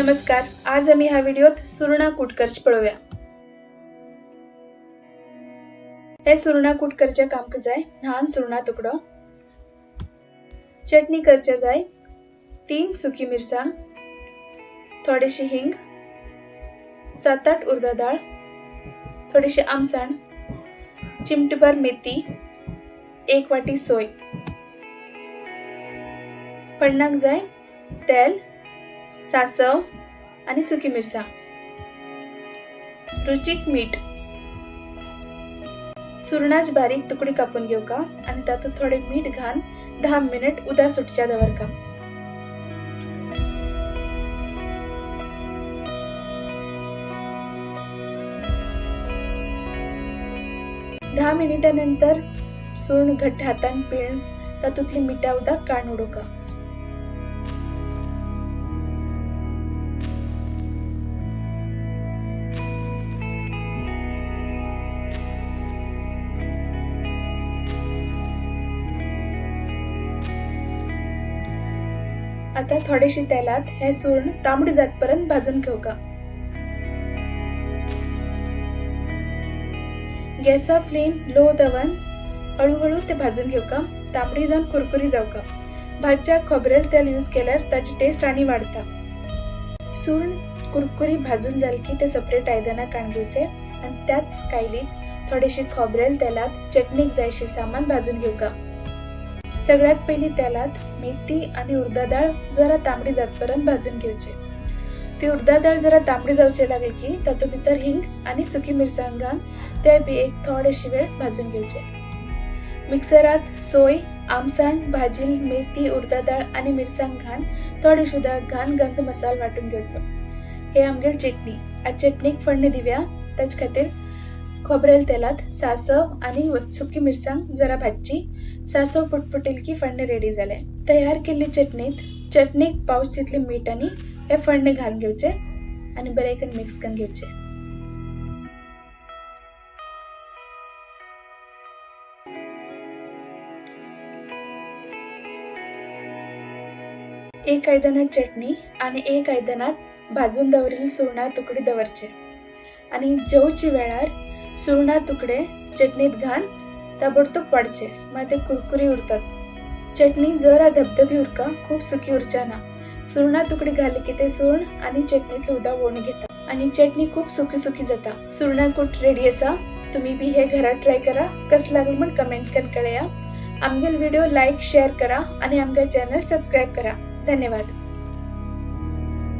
नमस्कार, आज आमी ह्या व्हिडिओत सुरणां कूट करचें पळोवया। हे सुरणां कूट करचें काम जाय ल्हान सुरणां तुकडो, चटणी करचे जाय 3 सुकी मिरसांग, थोडीशी हिंग, 7-8 उर्दा डाळ, थोडीशी आमसाण, चिमटभर मेथी, 1 वाटी सोय। फण्णाक जाय तेल, सासव आणि सुकी मिरसांग, रुचीक मीठ। सुरणाच बारीक तुकडी कापून घेवका आणि तातूंत थोडे मीठ घालून 10 मिनिट उदा सुटच्या दवरका। दहा मिनिटानंतर सुरण घट्ट हातान पिळून तातूंतली मिठा उदक काडून उडोवका। आता थोडेशी तेलात हे सुरण तांबडी जातपर्यंत भाजून घेवका। गॅसा फ्लेम लो दवरून हळूहळू ते भाजून घेवका। तांबडी जावन कुरकुरी जावका। भाजच्या खोबरेल तेल यूज केल्यार ताची टेस्ट आनी वाडता। सुरण कुरकुरी भाजून जाल की ते सेपरेट आयदनां काडून घेवचे आनी त्याच कायलीत थोडेशी खोबरेल तेलात चटणीक जायशी सामान भाजून घेवका। सगळ्यात पयली तेलात मेथी आणि उर्दा डाळ जरा तांबडी जातपर्यंत भाजून घेवचे। ती उर्दा डाळ जरा तांबडी जावचे लागली की तातूंत भितर हिंग आणि सुकी मिरसांग घालून ते बी एक थोडेशी वेळ भाजून घेवचे। मिक्सरात सोय, आमसाण, भाजील मेथी, उर्दा डाळ आणि मिरसांग घालून थोडेशी उदक घालून गंध मसाल वाटून घेवचो। हे आमगेली चटणी। आज चटणीक फोडणी दिवया। ताचे खातीर खोबरेल तेलात सासव आणि सुकी मिरसांग जरा भाजची। सासव पुटपुटेल की फडणे रेडी जाले। तयार केल्ली चटणीत चटणीक पावच तितले मीठ आनी हे फडणे घालून घेवचे आनी बरें करून मिक्स करून घेवचे। एक आयदनात चटणी आनी एक आयदनात भाजून दवरिल्ली सुरणां तुकडे दवरचे आनी जेवचे वेळार सुरणां तुकडे चटणीत घालून ताबडतोब वाडचे, मागीर ते कुरकुरी उरतात। चटणी जरा धबधबी उरका, खूब सुकी उरच्या ना। सुरणां तुकडी घाली की ते सुरण आनी चटणीतले उदक ओडून घेता आनी चटणी खूब सुकी सुकी जाता। सुरणां कूट रेडी आसा। तुमी बी हे घरात ट्राय करा। कसं लागलं म्हण कमेंट करून कळया। आमगेल व्हिडिओ लाईक शेअर करा आणि आमगे चॅनल सबस्क्राईब करा। धन्यवाद।